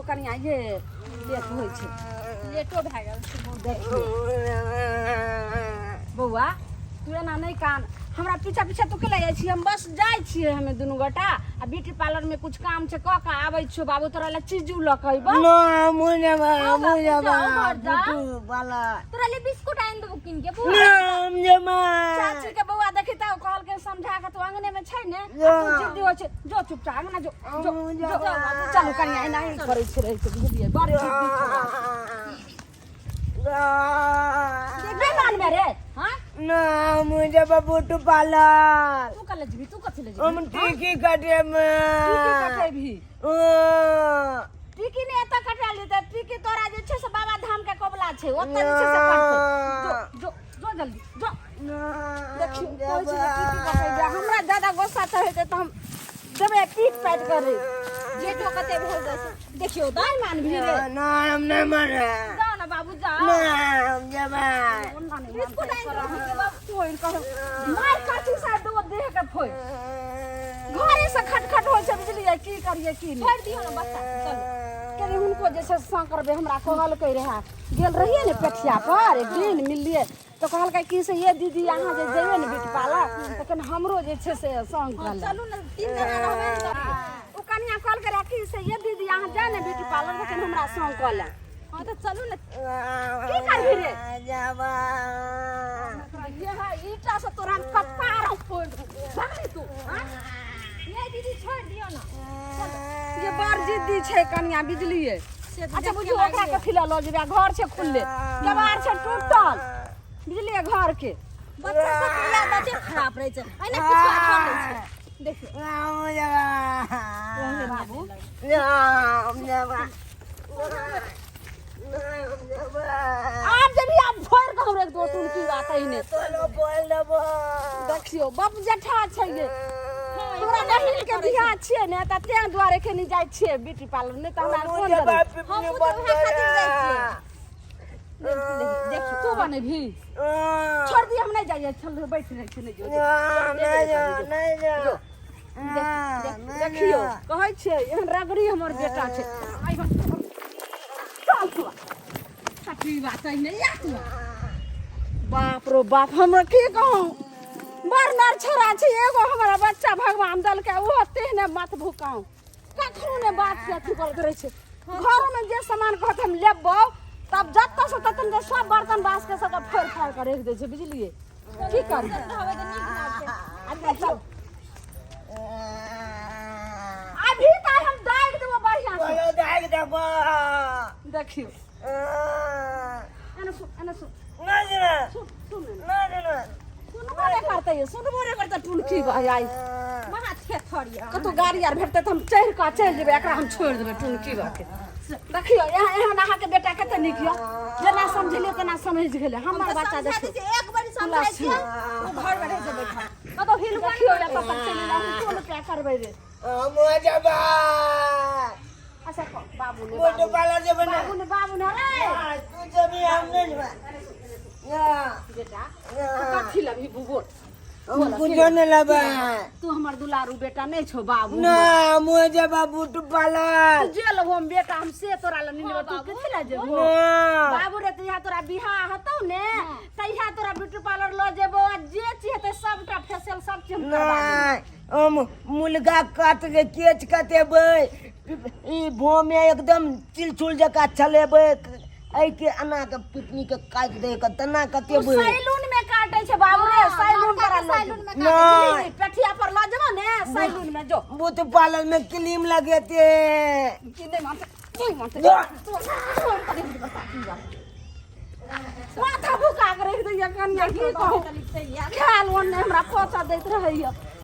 कनिया ये लेट होइ छै। लेटो भए गेल छै बहुत। देखियौ बौआ, तू एना नहि कान, हमरा पीछा पीछा तू केला जाइ छी? हम बस जाइ छियै, हमे दुनू गोटा आ ब्यूटी पार्लर में कुछ काम छै, कऽ के आबै छियौ बाबू, तोरा लए चीजू लऽ के अयबौ। ना, हमहूँ जेबै, हँ हमहूँ बाबू, जेबै। जाउ घर जाउ। बुटू वाला। तोरा लिए बिस्कुट आनि देबो कीन के बौआ। ना, हम जेबै। चाची के बौआ देखी तऽ कहलकै समझा के, तू अंगने में छै ने, आ तू जिद्दी होइ छै। जो चुपचाप अंगना जो, जो हमहूँ जो। जेबै। चलू कनिया, एना ही करै छै, रहै छै, बुझलियै? बड़ जिद्दी छै। नहि मानबे रे? हाँ। ना, हमहूँ जेबै बुटू पार्लर। तू कल जेबी? तू कथी ले जेबी? हम टिकी कटेबै। टिकी कटेबही? हँ। टिकी ने एतऽ कटायल जेतै। टिकी तोरा जे छै से बाबा धाम के कबला छै, ओतऽ जे छै से कटतै। जो जो जो, जल्दी जो। देखियौ, कहै छै जे टिकी कटेबै। हमरा ज्यादा गुस्सा चढ़ेतै तऽ हम देबै पीट पाटि करे। जेठो कते भेल जाइ छै देखियौ तऽ। नहि मानबही रे? ना, हम नहि मानबै। जाउ ने बाबू, जाउ। ना, हम जेबै। बिस्कुट आनि देबो कीन के बाबू। तोड़ि कऽ मारि काटी सा दो देह के फोड़ि, घरे से खटखट होइ छै, बुझलियै? की करियै की नहि। छोड़ि दियौ ने बच्चा के, चलू। कनि हुनको जे छै से करबै। हमरा कहलकै रहए, गेल रहियै ने पेठिया पर एक दिन, मिललियै तऽ कहलकै कि से ये दीदी, अहाँ जे जेबै ने ब्यूटी पार्लर तऽ कनि हमरो जे छै से संग कऽ लेब। चलू ने, तीन जना रहबै ने तऽ। ओ कनिया कहलकै रहए कि से ये दीदी, अहाँ जाए ने ब्यूटी पार्लर तऽ कनि हमरा संग कऽ लेब। हँ तऽ चलू ने। की करबही रे? जेबै। ये है ईटा से तोरा हम कपार हम फोड़ देबौ। भाग रे तू, हाँ? ये दीदी, छोड़ि दियौ ने। ये बड़ जिद्दी छै कनिया, बिजलिए? से तऽ अच्छा देख के बुझियौ, ओकरा लागैए। कथी लए लऽ जेबै? घर छै खुलले, केबाड़ छै टूटल, बुझलियै घर के? बच्चा सबके इएह आदते खराब रहै छै, एहिना पिछुआ छोड़ दै छै, देखियौ। बाबू, आब जेबही, आब फोड़ के हम रख दो टुनकी बात एहने। देखियौ, बाप जेठा छै ये। तोरा बहिन के बियाह छियै ने, तऽ तें दुआरे एखन जाइ छियै ब्यूटी पार्लर, नहि तऽ हमरा कोन जरूरत? हमहूँ तऽ उएह खातिर जाइ छियै। देखियौ, तू बनेबही? छोड़ दिय, हम नहि जाइए। चल, बैठ रहै छै, नहि जो। देखियौ, कहै छियै, एहन रगड़ी हमर बेटा छै। आइ हम चल तू सठी बात नहि या तू। बाप रो बाप, हमरा की कहूँ, बड़ नर छोरा छै। एगो हमरा बच्चा भगवान देलकै, ओहो तेहने मत भुकाउ, कखनो ने बात के अथी करैत रहै छै। घरमे जे सामान कहत हम लेबौ, तब जतऽ से ततन के सब बर्तन बास के सबके फोड़ि फाड़ि कऽ राखि दै छै, बुझलियै? की करी? रहबै तऽ नीक लागतै। आ देखियौ, अभी तऽ हम दागि देबो बढ़िआँ से। देखियौ, एने सुन, एने सुन, सुन सुन, एने। सुनबो नहि करतै, सुनबो नहि करतै टुनकी भाई आइ। महा थेथर यऽ। कतौ गाड़ी आर भेटतै तऽ हम चढ़ि कऽ चलि जेबै, एकरा हम छोड़ि देबै टुनकी बाके। देखियौ, एहन अहाँके बेटा कते नीक यऽ, जेना समझलियै तेना समझि गेलै हमर बच्चा। समझा दै देखियौ छियै, एक बारी समझाइ छियै, ओ घरमे रहै छै बैठल, कतौ हिलबो नहि देखियौ, करै एतऽ तक चलि एलै, हम कोन उपाय करबै रे? अच्छा कह, बाबू ने बाबू ने, बाबू ने, बाबू ने रे। बेटा, तू कथी लेबही बुबोट? कुछो नहि लेबै। तू हमर दुलारू बेटा नहि छौ बाबू? ना, मुँह जेबा बूट पालर। तू जे लेबहो हम बेटा, हम से तोरा लए नहि लेबो। तू कथी लए जेबहो? ना। बाबू रे, तहिया तोरा बियाह हेतौ ने, तहिया तोरा ब्यूटी पार्लर लऽ जेबो आ जे चीज हेतै सबटा फेसियल सब चीज हम करबा देबो। नहि, हम मुलगा काट के केच कटेबै, ई भों में एकदम चिलचुल जकाँ चलेबै, एहिके एना के पिपनी के काटि दै के तेना तू कटेबै। सैलून में काटे छै बाबू रे, सैलून पर लऽ सैलून में। नहि। पेठिया पर लऽ जेबो ने सैलून में, जो। बूथ पार्लर में क्रीम लगेते। की नहि मानते, नहि मानते? जा। तोड़ कऽ रखि देबो साथी बा। माथा भुका के रखि दैया कनिया, की कहू, खायल ओन नहि हमरा पचा दैत रहैया।